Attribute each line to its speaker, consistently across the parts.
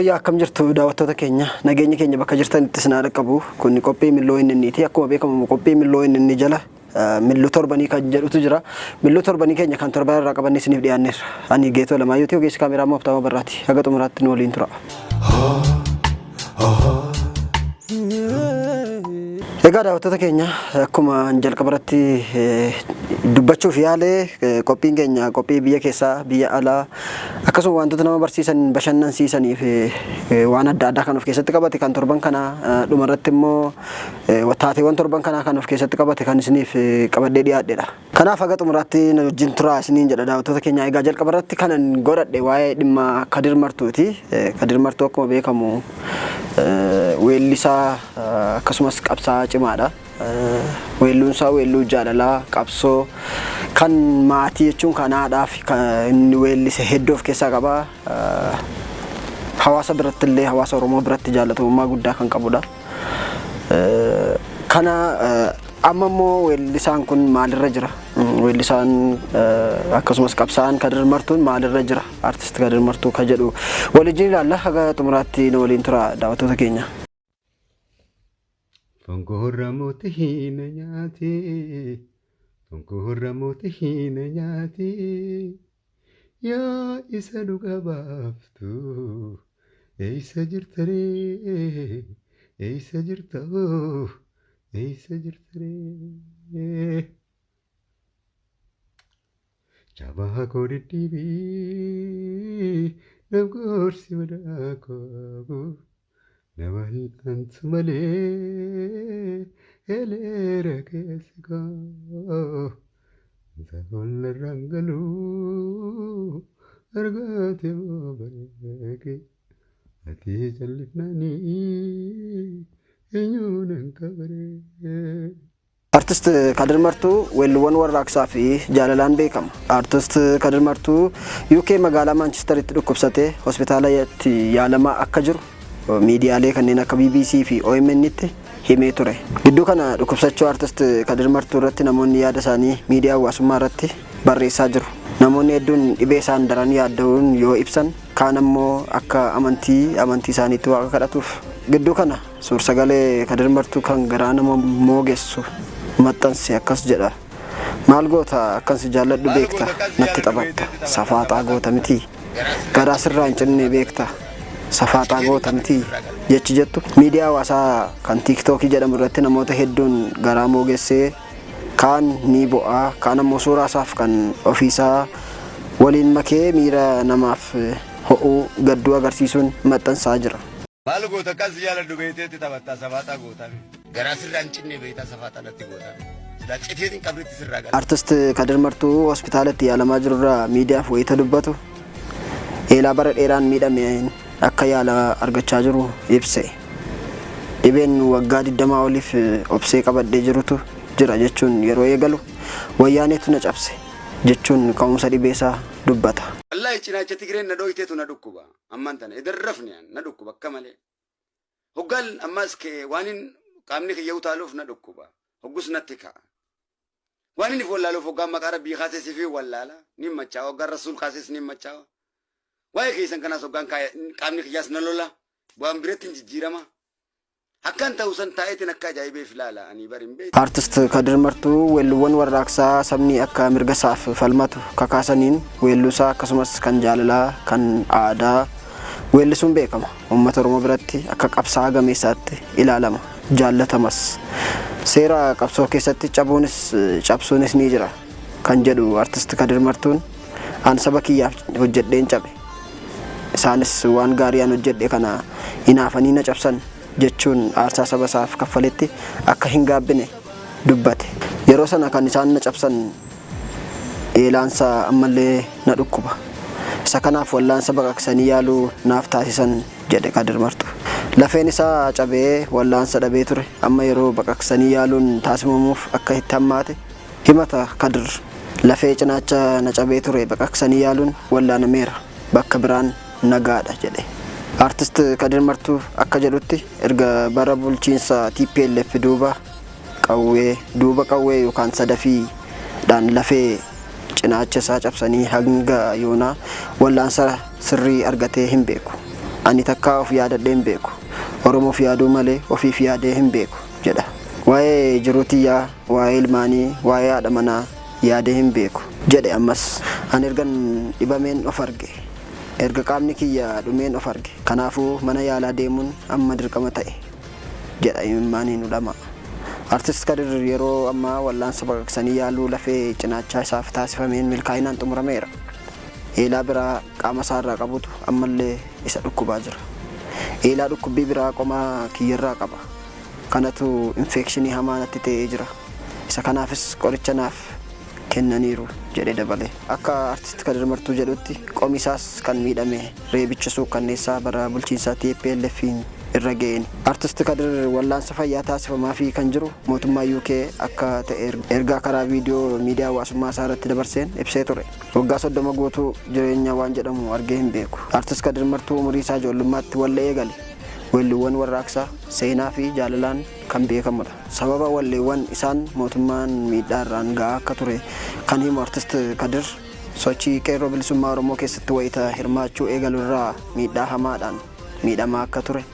Speaker 1: Yooyyaa akkam jirtu daawwattoota keenya nageenyi keenya bakka jirtanitti isin haa dhaqqabu kun qophii milloo inni inniiti akkuma beekamu qophii milloo inni inni jala milluu torbanii kan jedhutu jira milluu torbanii keenya kan torban irraa qabannee isiniif dhiyaanneerra ani Geetoo Alamaayyootii ogeessi kaameraa immoo Habtaamuu Barraati haga xumuraatti nu waliin tura. Egaa daawwattoota keenya akkuma jalqaba irratti dubbachuuf yaale qophiin keenya qophii biyya keessaa biyya alaa akkasuma wantoota nama barsiisan bashannansiisanii fi waan adda addaa kan of keessatti qabate kan torban kana dhuma irratti immoo taateewwan torban kanaa kan of keessatti qabate kan isiniif qabadhee dhiyaadhedha. Kanaaf haga xumuraatti na wajjin turaa isiniin jedha daawwattoota keenya. Egaa jalqaba irratti kanan godhadhe waa'ee dhimma Kadir Martuuti. Kadir Martuu akkuma beekamu weellisaa akkasumas qabsaa'aa cimaadha. Weelluun isaa weelluu jaalalaa, qabsoo, kan maatii jechuun kan haadhaa fi kan inni weellise hedduu of keessaa qaba. Hawaasa biratti illee hawaasa Oromoo biratti jaallatamummaa guddaa kan qabudha. Kana amma immoo weellisaan kun maalirra jira? Weellisaan akkasumas qabsaa'aan Kadir Martuun maalirra jira? Artist Kadir Martuu kan jedhu waliin ilaalla. Haga xumuraatti nu waliin tura daawwattoota keenya.
Speaker 2: Fonkoorra mootii na nyaate, fonkoorra mootii na nyaate, yaa isa dhuga baaftu, eessa jirta ree, eessa jirta hoo, eessa jirta ree. Jabaa koo diddiibii, nam gorsi madaa koo. Nama antu malee eleera keessa koo. Safoon galuu argaate bareeke. Ati callifnaanii eenyuun hin kabaree.
Speaker 1: Artist Kadir Martuu weelluuwwan warraaqsaa fi jaalalaan beekama. Artist Kadir Martuu UK magaalaa Maanchesteritti dhukkubsatee hospitaalatti yaalamaa akka jiru miidiyaalee kanneen akka BBC fi OMN'tti himee ture. Gidduu kana dhukkubsachuu Artist Kadir Martuu irratti namoonni yaada isaanii miidiyaa hawaasummaa irratti barreessaa jiru. Namoonni hedduun dhibee isaan daran yaadda'uun yoo ibsan kaan ammoo akka amantii amantii isaaniitti waaqa kadhatuuf. Gidduu kana suur-sagalee Kadir Martuu kan garaa nama moogessu maxxanse akkas jedha. Maal goota akkan si jaalladhu beekta natti taphatta safaaxaa goota miti garaa sirraa hin cinne beekta safaaxaa goota miti jechi jettu miidiyaa hawaasaa kan tiiktookii jedhamu irratti namoota hedduun garaa moogessee kaan ni bo'aa kaan ammoo suuraa isaaf kan ofiisaa waliin makee miira namaaf ho'uu gadduu agarsiisuun maxxansaa jira.
Speaker 3: Maal goota akkas jaaladhu beekteetti taphattaa safaaxaa gootaa. Garaa sirraa hin cinne beektaa safaaxaa natti gootaa. Silaa citeetiin qabritti sirraa gala.
Speaker 1: Artist Kadir Martuu hospitaalatti yaalamaa jirurraa miidiyaaf wayita dubbatu eelaa bara dheeraan miidhame akka yaala argachaa jiru ibse. Dhibeen waggaa 20 oliif obsee qabadhee jirutu jira jechuun yeroo eegalu wayyaaneetu na cabse jechuun ka'umsa dhibeesaa dubbata.
Speaker 3: Wallaahi cinaacha Tigireen na dhooyteetu na dhukkuba. Ammaan tana idarrafni na dhukkuba akka malee. Hoggaan ammas waan qaamni kiyya utaaluuf na dhukkuba. Hoggus natti ka'a. Waan inni wallaaluuf hoggaan maqaa rabbii kaasee sifi wallaala. Ni machaa'a. Hoggaan rasuul kaasees ni machaa'a. Waa'ee keessan kanaas hoggaan qaamni kiyyaas na lola. Waan biratti hin jijjiirama. Akkan ta'u san taa'eetiin akka ajaa'ibeef ilaala. Ani bari hin beeku.
Speaker 1: Artist Kadir Martuu weelluuwwan warraaqsaa sabni akka mirga isaaf falmatu kakaasaniin weelluusaa akkasumas kan jaalalaa kan aadaa weellisuun beekama. Uummata Oromoo biratti akka qabsaa'aa gameessaatti ilaalama. Jaallatamas. Seera qabsoo keessatti cabuunis cabsuunis ni jira kan jedhu Artist Kadir Martuun an saba kiyyaaf hojjedheen cabe. Isaanis waan gaarii an hojjedhe kana hinaafanii na cabsan jechuun aarsaa saba isaaf kaffaletti akka hin gaabbine dubbate. Yeroo sana kan isaan na cabsan eelaansaa ammallee na dhukkuba. Isa kanaaf wallaansa baqaqsanii yaaluu naaf taasisan jedhe Kadir Martuu. Lafeen isaa cabee wallaansa dhabee ture amma yeroo baqaqsanii yaaluun taasifamuuf akka itti hammaate himata Kadir. Lafee cinaacha na cabee ture baqaqsanii yaaluun wallaanameera bakka biraan nagaadha jedhe. Artist Kadir Martuu akka jedhutti erga bara bulchiinsa TPLF duuba qawwee duuba qawwee yookaan sadafiidhaan lafee cinaacha isaa cabsanii hanga yoonaa wallaansa sirrii argatee hin beeku. Ani takkaa of yaadadhee hin beeku. Oromoof yaaduu malee ofiif yaadee hin beeku jedha. Waa'ee jiruu tiyyaa, waa'ee ilmaanii, waa'ee haadha manaa yaadee hin beeku jedhe ammas. Ani ergan dhibameen of arge. Erga qaamni kiyya dhumeen of arge. Kanaafuu mana yaalaa deemuun amma dirqama ta'e jedha imimmaaniin hudhamaa. Artist Kadir yeroo ammaa wal'aansa baqaqsanii yaaluu lafee cinaachaa isaaf taasifameen milkaa'inaan xumurameera. Eelaa biraa qaama isaarraa qabutu ammallee isa dhukkubaa jira. Eelaa dhukkubbii biraa qoma kiyyarraa qaba. Kanatu infekshinii hamaa natti ta'ee jira. Isa kanaafis qoricha naaf kennaniiru jedhe dabale. Akka Artist Kadir Martuu jedhutti qomi isaas kan miidhame reebicha suukkanneessaa bara bulchiinsaa TPLF'n irra ga'een. Artist Kadir wallaansa fayyaa taasifamaafii kan jiru mootummaa UK akka ta'e ergaa karaa viidiyoo miidiyaa hawaasummaa isaa irratti dabarseen ibsee ture. Waggaa 30 guutuu jireenya waan jedhamu argee hin beeku. Artist Kadir Martuu umurii isaa ijoollummaatti wallee eegale. Weelluuwwan warraaqsaa, seenaa fi jaalalaan kan beekamudha. Sababa walleewwan isaan mootummaan miidhaa irraan ga'aa akka ture kan himu Artist Kadir, sochii Qeerroo Bilisummaa Oromoo keessatti wayita hirmaachuu eegalu irraa miidhaa hamaadhaan miidhamaa akka ture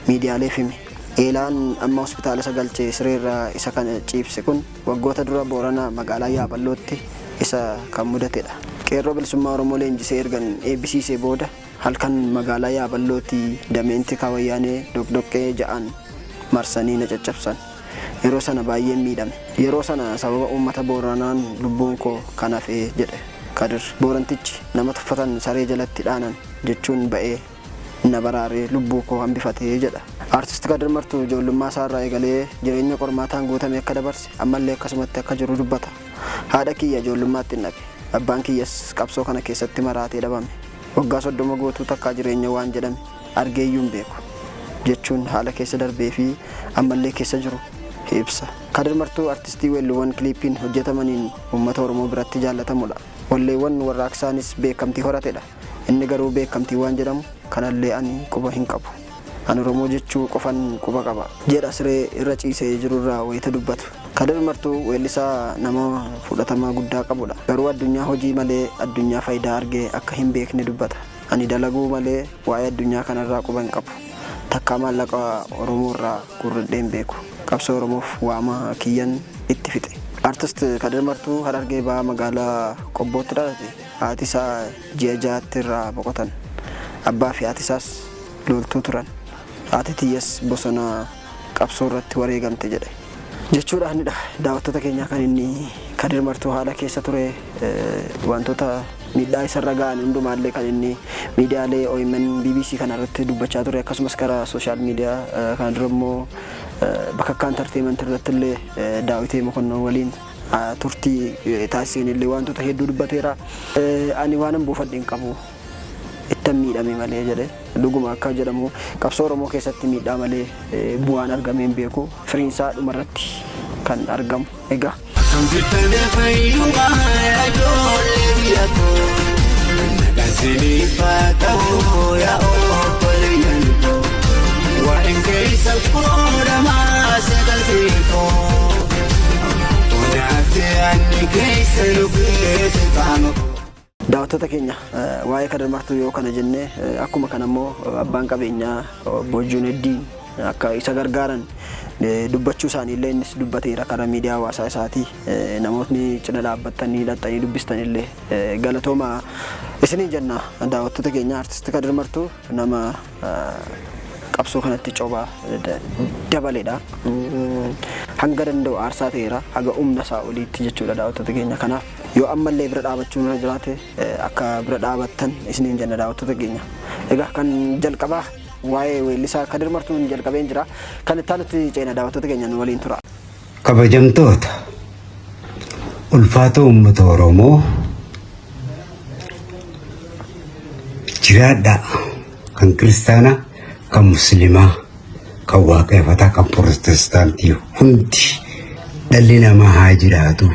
Speaker 1: miidiyaaleef hime. Eelaan amma hospitaala isa galche sireerra isa kan ciibse kun waggoota dura Boorana magaalaa Yaaballootti isa kan mudatedha. Qeerroo Bilisummaa Oromoo leenjisee ergan eebbisiisee booda halkan magaalaa Yaaballootti dameen tikaa Wayyaanee doqdoqqee ja'aan marsanii na caccabsan. Yeroo sana baay'een miidhame. Yeroo sana sababa uummata Booranaan lubbuun koo kan hafe jedhe Kadir. Boorantichi nama tuffatan saree jalatti dhaanan jechuun ba'ee na baraaree lubbuu koo hambifate jedha. Artist Kadir Martuu ijoollummaa isaarraa eegalee jireenya qormaataan guutame akka dabarse ammallee akkasumatti akka jiru dubbata. Haadha kiyya ijoollummaattin dhabe. Abbaan kiyyas qabsoo kana keessatti maraatee dhabame. Waggaa 30 guutuu takkaa jireenya waan jedhame argeeyyuu hin beeku, jechuun haala keessa darbee fi ammallee keessa jiru ibsa. Kadir Martuu artistii weelluuwwan kiliippiin hojjetamaniin uummata Oromoo biratti jaallatamudha. Walleewwan warraaqsaanis beekamtii horatedha. Inni garuu beekamtii waan jedhamu kanallee ani quba hin qabu. Ani Oromoo jechuu qofan quba qaba. Jedha siree irra ciisee jirurraa wayita dubbatu. Kadir Martuu weellisaa nama fudhatama guddaa qabudha. Garuu addunyaa hojii malee addunyaa fayidaa argee akka hin beekne dubbata. Ani dalaguu malee waa'ee addunyaa kanarraa quba hin qabu. Takkaa maallaqa Oromoorraa guurradhee hin beeku. Qabsoo Oromoof waama kiyyan itti fixe. Artist Kadir Martuu Harargee Bahaa magaalaa Qobbootti dhalate. Haati isaa ji'a ja'atti irraa boqotan. Abbaa fi haati isaas loltuu turan. Haati tiyyas bosona qabsoo irratti wareegamte jedhe. Jechuudhaanidha daawwattoota keenyaa kan inni Kadir Martuu haala keessa ture wantoota miidhaa isarra ga'an hundumaallee kan inni miidiyaalee OMN BBC kana irratti dubbachaa ture akkasumas karaa sooshaal miidiyaa kana dura immoo Bakakkaa Entertainment irratti illee Daawitee Mokonnon waliin turtii taasiseen illee wantoota hedduu dubbateera. Ani waanan buufadhe hin qabu. Ittan miidhame malee jedhe. Dhuguma akka jedhamu qabsoo Oromoo keessatti miidhaa malee bu'aan argamee hin beeku. Firiinsaa dhumarratti kan argamu. Egaa.
Speaker 4: Akkam jirtan fayyumaa yaa ijoollee biyya koo Nagaan siniif haa ta'u yaa obboleeyyan koo Waa'een keessa qoodamaa sagaltee koo Onaatti anni keessa nu keessa qaama koo.
Speaker 1: Daawwattoota keenya waa'ee Kadir Martuu yoo kana jenne akkuma kana immoo abbaan qabeenyaa obbo Juuneddiin akka isa gargaaran dubbachuu isaanii illee innis dubbateera karaa miidiyaa hawaasaa isaatii namootni cina dhaabbattanii dhaqxanii dubbistan illee galatooma isiniin jenna daawwattoota keenya artisti Kadir Martuu nama qabsoo kanatti coba dabaledha. Hanga danda'u aarsaa ta'eera haga humna isaa oliitti jechuudha daawwattoota keenya kanaaf yoo ammallee bira dhaabachuun irra jiraate akka bira dhaabattan isiniin jenna daawwattoota keenya. Egaa kan jalqabaa waa'ee weellisaa Kadir Martuun jalqabeen jira. Kan itti aanutti ceena daawwattoota keenya nu waliin tura.
Speaker 2: Kabajamtoota ulfaatoo uummata Oromoo jiraadhaa kan kiristaanaa kan musliimaa kan waaqeffataa kan pirootestaantii hundi dhalli namaa haa jiraatu.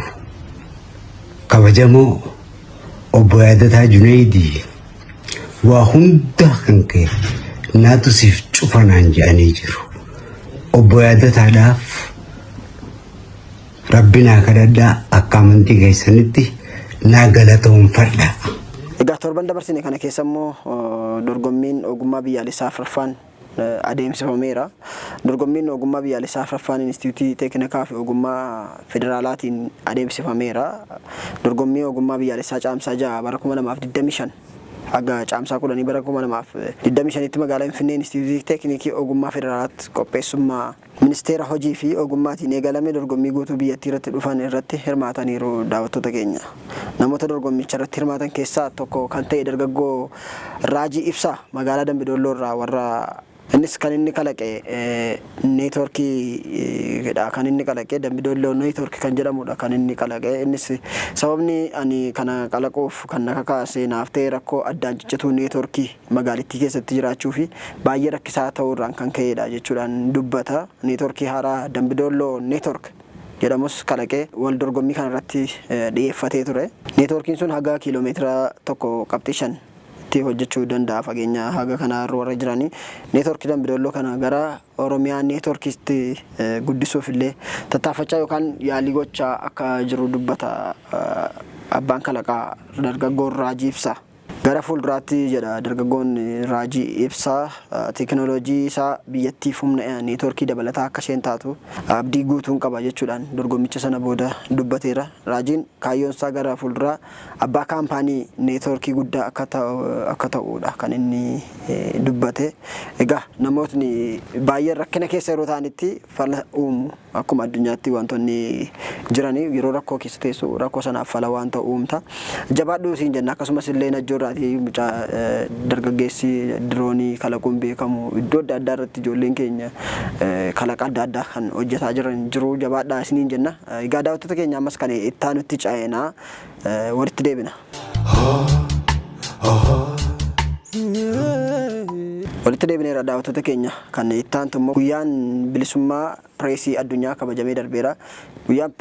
Speaker 2: Kabajamoo obbo Yaadataa Junaydii waa hunda kan kee naatu siif cufa naan jedhanii jiru. Obbo Yaadataadhaaf Rabbi naa kadhadhaa akka amantii keessanitti naa galatoomfadhaa.
Speaker 1: Egaa torban dabarsine kana keessa immoo Dorgommiin ogummaa biyyaalessaa afraffaan adeemsifameera. Dorgommiin ogummaa biyyaalessaa afraffaan Inistituutii Teeknikaa fi Ogummaa Federaalaatiin adeemsifameera. Dorgommii ogummaa biyyaalessaa Caamsaa 6 bara 2025 haga Caamsaa 10 bara 2025tti magaalaa Finfinnee Inistituutii Teeknikii Ogummaa Federaalaatti qopheessummaa Ministeera Hojii fi Ogummaatiin eegalame dorgommii guutuu biyyattii irratti dhufan irratti hirmaataniiru daawwattoota keenya. Namoota dorgommicha irratti hirmaatan keessaa tokko kan ta'e dargaggoo Raajii Ibsaa magaalaa Dambi Dolloo irraa warra Innis kan inni kalaqe neetworkii dha kan inni kalaqe Dambi Dolloo neetwork kan jedhamudha kan inni kalaqe. Innis sababni ani kana kalaquuf kan na kakaase naaf ta'e rakkoo addaan ciccituu neetworkii magaalittii keessatti jiraachuu fi baay'ee rakkisaa ta'uu irraan kan ka'eedha jechuudhaan dubbata. Neetworkii haaraa Dambi Dolloo Network jedhamus kalaqee wal dorgommii kana irratti dhiyeeffatee ture. Neetworkiin sun haga kiiloomeetira 1.5 tti hojjechuu danda'a fageenya haga kanaa irra warra jiranii. Neetworkii Dambi Dolloo kana gara Oromiyaa Neetworkiitti guddisuuf illee tattaaffachaa yookaan yaalii gochaa akka jiru dubbata abbaan kalaqaa dargaggoon Raajii Ibsaa. Gara fuulduraatti jedha dargaggoon Raajii Ibsaa teekinooloojii isaa biyyattiif humna neetworkii dabalataa akka isheen taatu abdii guutuun qaba jechuudhaan dorgommicha sana booda dubbateera. Raajiin kaayyoon isaa gara fuulduraa abbaa kaampaanii neetworkii guddaa akka ta'uudha kan inni dubbate. Egaa namootni baay'een rakkina keessa yeroo ta'anitti fala uumu. Akkuma addunyaatti wantoonni jirani yeroo rakkoo keessa teessu rakkoo sanaaf fala waan ta'u uumta. Jabaadhu siin jenna akkasumas illee Najjoo irraatii mucaa dargaggeessi diroonii kalaquun beekamu iddoo adda addaa irratti ijoolleen keenya kalaqa adda addaa kan hojjetaa jiran jiru jabaadhaa isiniin jenna. Egaa daawwattoota keenya ammas kan ittaanutti ceena walitti deebina. Walitti deebineerra daawwattoota keenya kan ittaantu immoo guyyaan bilisummaa pireesii addunyaa kabajamee darbeera. Guyyaan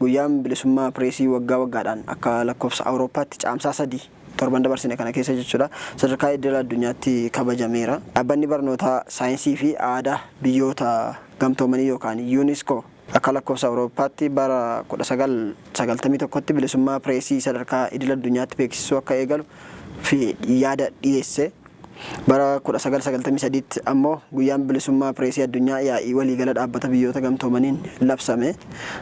Speaker 1: guyyaan bilisummaa pireesii waggaa waggaadhaan akka lakkoofsa Awurooppaatti Caamsaa 3 torban dabarsine kana keessa jechuudha sadarkaa idil addunyaatti kabajameera. Dhaabbanni barnootaa saayinsii fi aadaa biyyoota gamtoomanii yookaan Unesco akka lakkoofsa Awurooppaatti bara 1991tti bilisummaa pireesii sadarkaa idil addunyaatti beeksisuu akka eegalu fi yaada dhiyeesse. Bara 1993tti ammoo Guyyaan Bilisummaa Pireesii Addunyaa Yaa'ii Waliigala Dhaabbata Biyyoota Gamtoomaniin labsame.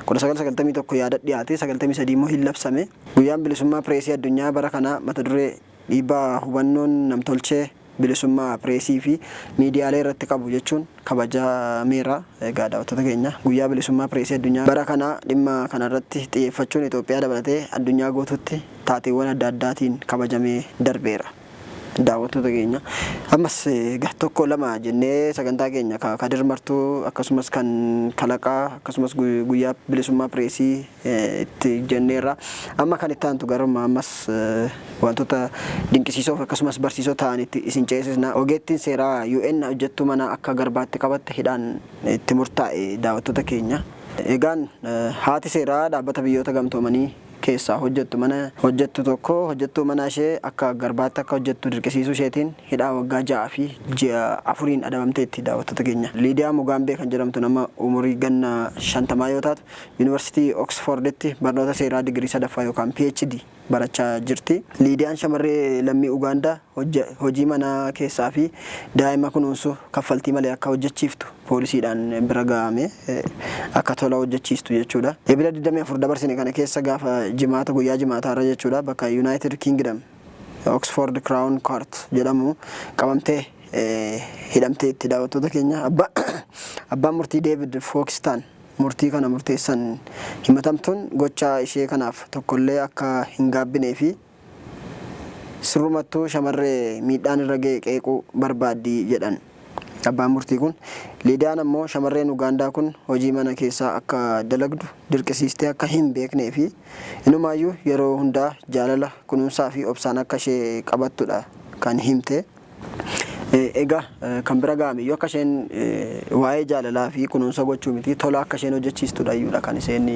Speaker 1: 1991 yaada dhiyaate, 93 immoo hin labsame. Guyyaan Bilisummaa Pireesii Addunyaa bara kanaa mata duree Dhiibbaa Hubannoon Namtolchee Bilisummaa Pireesii fi Miidiyaalee Irratti Qabu jechuun kabajameera. Egaa daawwattoota keenya Guyyaa Bilisummaa Pireesii Addunyaa bara kanaa dhimma kanarratti xiyyeeffachuun Itoophiyaa dabalatee addunyaa guutuutti taateewwan adda addaatiin kabajamee darbeera. Daawwattoota keenya ammas egaa tokko lama jennee sagantaa keenya ka Kadir Martuu akkasumas kan kalaqaa akkasumas guyyaa bilisummaa pireesii itti jenneerra. Amma kan itti aantu garuma ammas wantoota dinqisiisoo fi akkasumas barsiisoo ta'anitti isin ceesisna. Ogeettiin seeraa UN hojjettuu manaa akka garbaatti qabatte hidhaan itti murtaa'e daawwattoota keenya. Egaan haati seeraa dhaabbata biyyoota gamtoomanii keessaa hojjettu mana hojjettu tokko hojjettuu mana ishee akka garbaatti akka hojjettu dirqisiisuu isheetiin hidhaa waggaa 6 fi ji'a 4n adabamteetti daawwattoota keenya. Liidiyaa Mugaambee kan jedhamtu nama umurii ganna 50 yoo taatu Yuunivarsiitii Oksfoorditti barnoota seeraa digirii sadaffaa yookaan PhD barachaa jirti. Liidiyaan shamarree lammii Ugaandaa hojii mana keessaa fi daa'ima kunuunsu kaffaltii malee akka hojjechiiftu poolisiidhaan bira ga'ame. Akka tola hojjechiistu jechuudha. Ebila 24 dabarsine kana keessa gaafa Jimaata guyyaa Jimaataa irra jechuudha bakka United Kingdom Oxford Crown Court jedhamu qabamtee hidhamteetti daawwattoota keenya. Abbaan murtii David Fookistaan murtii kana murteessan himatamtuun gochaa ishee kanaaf tokkollee akka hin gaabbinee fi Sirrumattuu shamarree miidhaan irra ga'e qeequu barbaaddi jedhan abbaan murtii kun. Liidiyaan ammoo shamarreen Ugaandaa kun hojii mana keessaa akka dalagdu dirqisiistee akka hin beeknee fi inumaayyuu yeroo hundaa jaalala, kunuunsaa fi obsaan akka ishee qabattudha kan himte. Egaa kan bira ga'ame iyyuu akka isheen waa'ee jaalalaa fi kunuunsa gochuu miti tola akka isheen hojjechiistudha iyyuudha kan isheen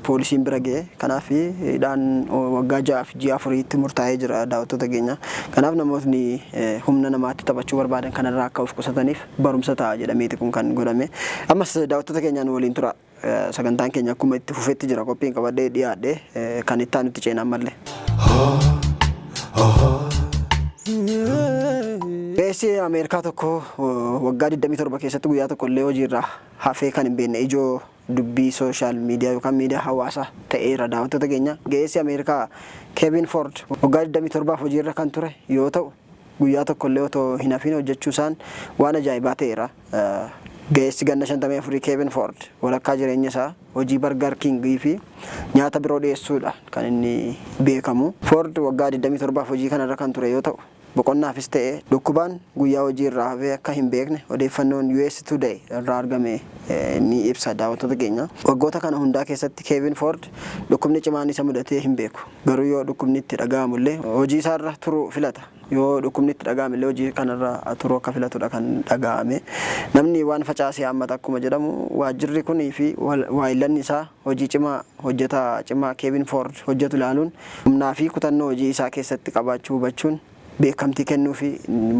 Speaker 1: poolisiin bira ga'e. Kanaaf hidhaan waggaa ja'aaf ji'a afuriitti murtaa'ee jira daawwattoota keenya. Kanaaf namootni humna namaatti taphachuu barbaadan kanarraa akka of qusataniif barumsa ta'a jedhameeti kun kan godhame. Ammas daawwattoota keenyaan waliin tura. Sagantaan keenya akkuma itti fufetti jira qophiin qabadhee dhiyaadhe kan itti aanutti ceena ammallee. Ga'eessi Ameerikaa tokko waggaa 27 keessatti guyyaa tokko illee hojiirraa hafee kan hin beekne ijoo dubbii social media yookaan miidiyaa hawaasaa ta'eera daawwattoota keenya. Ga'eessi Ameerikaa Kevin Ford waggaa 27f hojiirra kan ture yoo ta'u guyyaa tokko illee otoo hin hafin hojjechuu isaan waan ajaa'ibaa ta'eera. Ga'eessi ganna 54 Kevin Ford walakkaa jireenya isaa hojii Burger King fi nyaata biroo dhiyeessuudha kan inni beekamu. Ford waggaa 27f hojii kanarra kan ture yoo ta'u boqonnaafis ta'e dhukkubaan guyyaa hojii irraa hafee akka hin beekne odeeffannoon US Today irraa argame ni ibsa daawwattoota keenya. Waggoota kana hundaa keessatti Kevin Ford dhukkubni cimaan isa mudatee hin beeku. Garuu yoo dhukkubni itti dhaga'amu illee hojii isaarra turuu filata. Yoo dhukkubni itti dhaga'ame illee hojii kanarra turuu akka filatudha kan dhaga'ame. Namni waan facaase haammata akkuma jedhamu waajjirri kunii fi waayillanni isaa hojii cimaa hojjetaa cimaa Kevin Ford hojjetu ilaaluun humnaa fi kutannoo hojii isaa keessatti qabaachuu hubachuun beekamtii kennuufi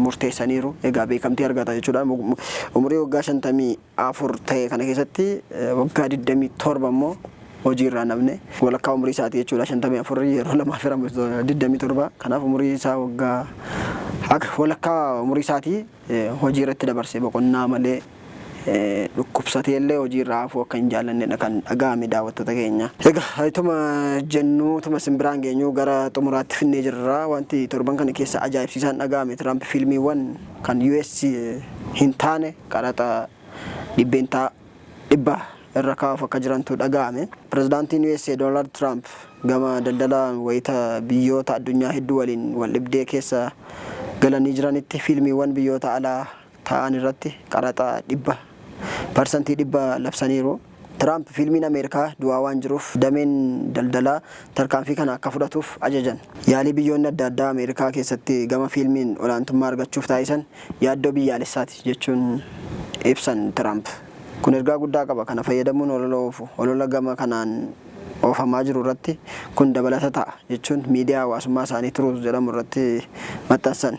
Speaker 1: murteessaniiru. Egaa beekamtii argata jechuudha. Umurii waggaa 54 ta'e kana keessatti waggaa 27 immoo hojii irraa namne walakkaa umurii isaatii jechuudha. 54 yeroo lamaaf hiramu 27. Kanaaf umurii isaa waggaa walakkaa umurii isaatii hojii irratti dabarse boqonnaa malee dhukkubsatee illee hojii irraa hafuu akka hin jaallannedha kan dhaga'ame daawwattoota keenya. Egaa ituma jennuu ituma isin biraan geenyu gara xumuraatti finnee jirra. Wanti torban kana keessa ajaa'ibsiisaan dhaga'ame Tiraamp fiilmiiwwan kan US hin taane qaraxa 100% irra kaa'uuf akka jirantu dhaga'ame. Pirezidaantiin USA Doonaald Tiraamp gama daldala wayita biyyoota addunyaa hedduu waliin wal dhibdee keessa galanii jiranitti fiilmiiwwan biyyoota alaa ta'an irratti qaraxa 100% labsaniiru. Tiraamp fiilmiin Ameerikaa du'aa waan jiruuf dameen daldalaa tarkaanfii kana akka fudhatuuf ajajan. Yaalii biyyoonni adda addaa Ameerikaa keessatti gama fiilmiin olaantummaa argachuuf taasisan yaaddoo biyyaalessaati jechuun ibsan Tiraamp. Kun ergaa guddaa qaba. Kana fayyadamuun olola oofu. Olola gama kanaan oofamaa jiru irratti kun dabalata ta'a jechuun miidiyaa hawaasummaa isaanii Truth jedhamu irratti maxxansan.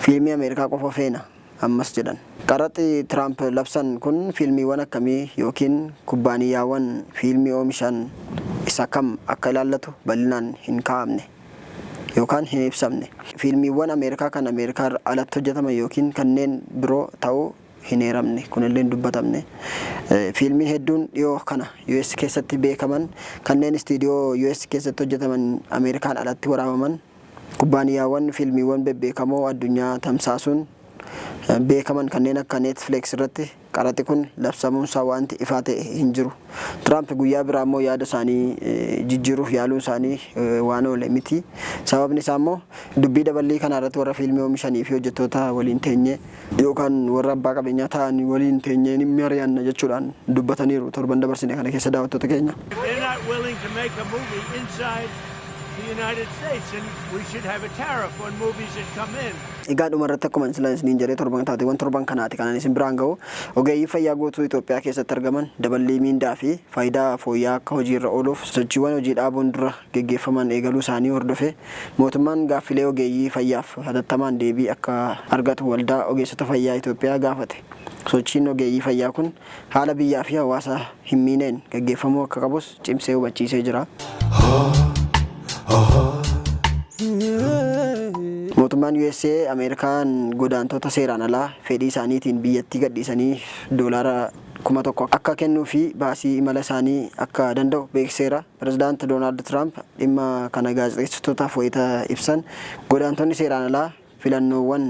Speaker 1: Fiilmii Ameerikaa qofa feena ammas jedhan. Qaraxi Tiraamp labsan kun fiilmiiwwan akkamii yookiin kubbaaniyyaawwan fiilmii oomishan isa kam akka ilaallatu bal'inaan hin kaa'amne yookaan hin ibsamne. Fiilmiiwwan Ameerikaa kan Ameerikaa alatti hojjetaman yookiin kanneen biroo ta'uu hin eeramne. Kunillee hin dubbatamne. Fiilmiin hedduun dhiyoo kana US keessatti beekaman kanneen istiidiyoo US keessatti hojjetaman Ameerikaan alatti waraabaman kubbaaniyyaawwan fiilmiiwwan bebbeekamoo addunyaa tamsaasuun beekaman kanneen akka Netflix irratti qaraxi kun labsamuunsaa wanti ifaa ta'e hin jiru. Tiraamp guyyaa biraa immoo yaada isaanii jijjiiruuf yaaluun isaanii waan oole miti. Sababni isaa immoo dubbii daballii kana irratti warra fiilmii oomishanii fi hojjettoota waliin teenyee yookaan warra abbaa qabeenyaa ta'an waliin teenyee ni mari'anna jechuudhaan dubbataniiru torban dabarsine kana keessa daawwattoota keenya.
Speaker 5: They're not willing to make a movie inside the United States, and we should have a tariff on movies that come in.
Speaker 1: Egaa dhuma irratti akkuma sila isiniin jedhee torban taateewwan torban kanaati kanan isin biraan gahu ogeeyyii fayyaa guutuu Itoophiyaa keessatti argaman daballii miindaa fi faayidaa fooyya'aa akka hojiirra ooluuf sochiiwwan hojii dhaabuun dura geggeeffaman eegaluu isaanii hordofee mootummaan gaaffilee ogeeyyii fayyaaf hatattamaan deebii akka argatu waldaa ogeessota fayyaa Itoophiyaa gaafate. Sochiin ogeeyyii fayyaa kun haala biyyaa fi hawaasa hin miineen gaggeeffamuu akka qabus cimsee hubachiisee jira. Mootummaan USA Ameerikaan godaantota seeraan alaa fedhii isaaniitiin biyyattii gadhiisanii doolaara 1000 akka kennuu fi baasii imala isaanii akka danda'u beeksiseera. Pirezidaant Doonaald Tiraamp dhimma kana gaazexeessitootaaf wayita ibsan godaantonni seeraan alaa filannoowwan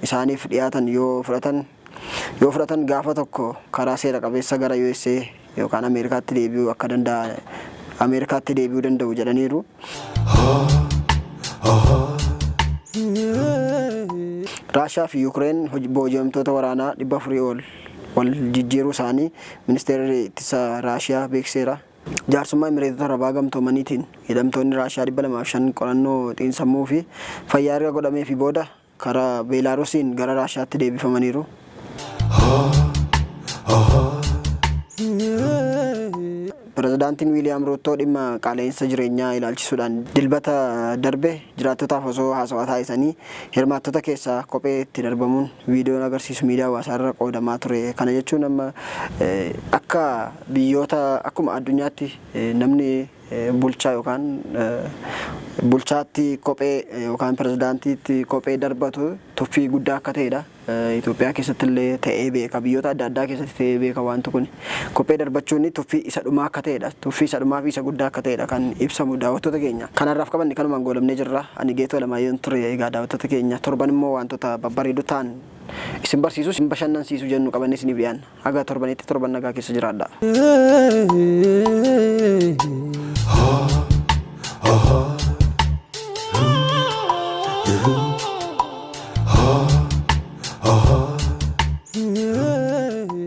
Speaker 1: isaaniif dhiyaatan yoo fudhatan gaafa tokko karaa seera qabeessa gara USA yookaan Ameerikaatti deebi'uu akka danda'a Ameerikaatti deebi'uu danda'u jedhaniiru. Raashaa fi Yuukireen booji'amtoota waraanaa 400 ol wal jijjiiruu isaanii ministeerri ittisa Raashiyaa beeksiseera. Jaarsummaa Emireetota Arabaa Gamtoomaniitiin hidhamtoonni Raashiyaa 205 qorannoo xiinsammuu fi fayyaa erga godhameefii booda karaa Beelaarusiin gara Raashiyaatti deebifamaniiru. Pirezidaantiin Wiiliyaam Ruuttoo dhimma qaala'insa jireenyaa ilaalchisuudhaan Dilbata darbe jiraattotaaf osoo haasawaa taasisanii hirmaattota keessaa kophee itti darbamuun viidiyoon agarsiisu miidiyaa hawaasaarra qoodamaa ture. Kana jechuun amma akka biyyoota akkuma addunyaatti namni bulchaa yookaan Bulchaatti kophee yookaan pirezidaantiitti kophee darbatu tuffii guddaa akka ta'edha. Itoophiyaa keessatti illee ta'ee beeka. Biyyoota adda addaa keessatti ta'ee beeka wanti kun. Kophee darbachuun tuffii isa dhumaa akka ta'edha. Tuffii isa dhumaa fi isa guddaa akka ta'edha kan ibsamu, daawwattoota keenya. Kanarraaf qabanne kanumaan goolabnee jirra. Ani Geetoo Alamaayyoo ture. Egaa daawwattoota keenya, torban immoo wantoota babbareedoo ta'an isin barsiisu, isin bashannansiisu jennu qabannee isiniif dhiyaanna. Haga torbanitti torban nagaa keessa jiraadha.